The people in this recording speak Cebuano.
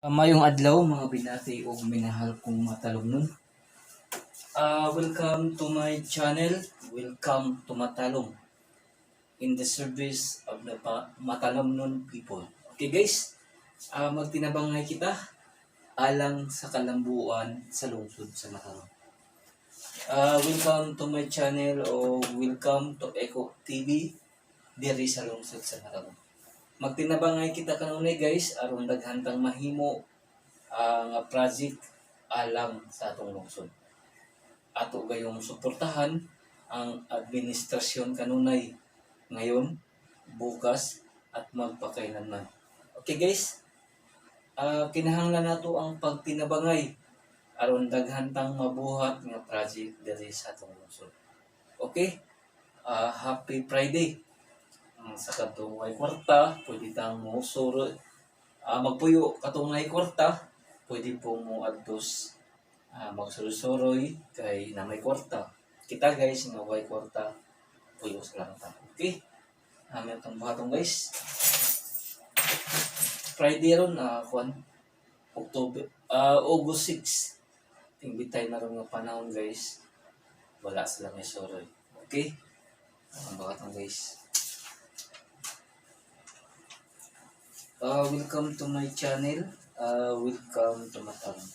Maayong adlaw, mga binati ug minahal kong matalomnon. Welcome to my channel. Welcome to Matalom in the service of the Matalomnon people. Okay guys, magtinabangay kita alang sa kalambuan sa lungsod sa Matalom. Welcome to my channel o welcome to Echo TV diri sa lungsod sa Matalom. Magtinabangay kita kanunay, guys, aron daghan tang mahimo nga project alang sa atong lungsod. Ato gayong suportahan ang administrasyon kanunay ngayon, bukas at magpakailanman. Okay guys, kinahanglan nato ang pagtinabangay aron daghan tang mabuhat nga project diri sa atong lungsod. Okay? Happy Friday. Sa katong way kwarta, pwede tang mo suro, magpuyo katong way kwarta, pwede po mo adtos magsuroy-suroy kay na may kwarta. Kita guys nga way kwarta, puyo sa lang ta. Okay? Amin itong buhaton, guys. Friday ron, kuan, October, August 6. Tingbitay na ron nga panahon, guys. Wala sila may suroy. Okay? Ang buhaton, guys. Welcome to my channel. Welcome to Matalom.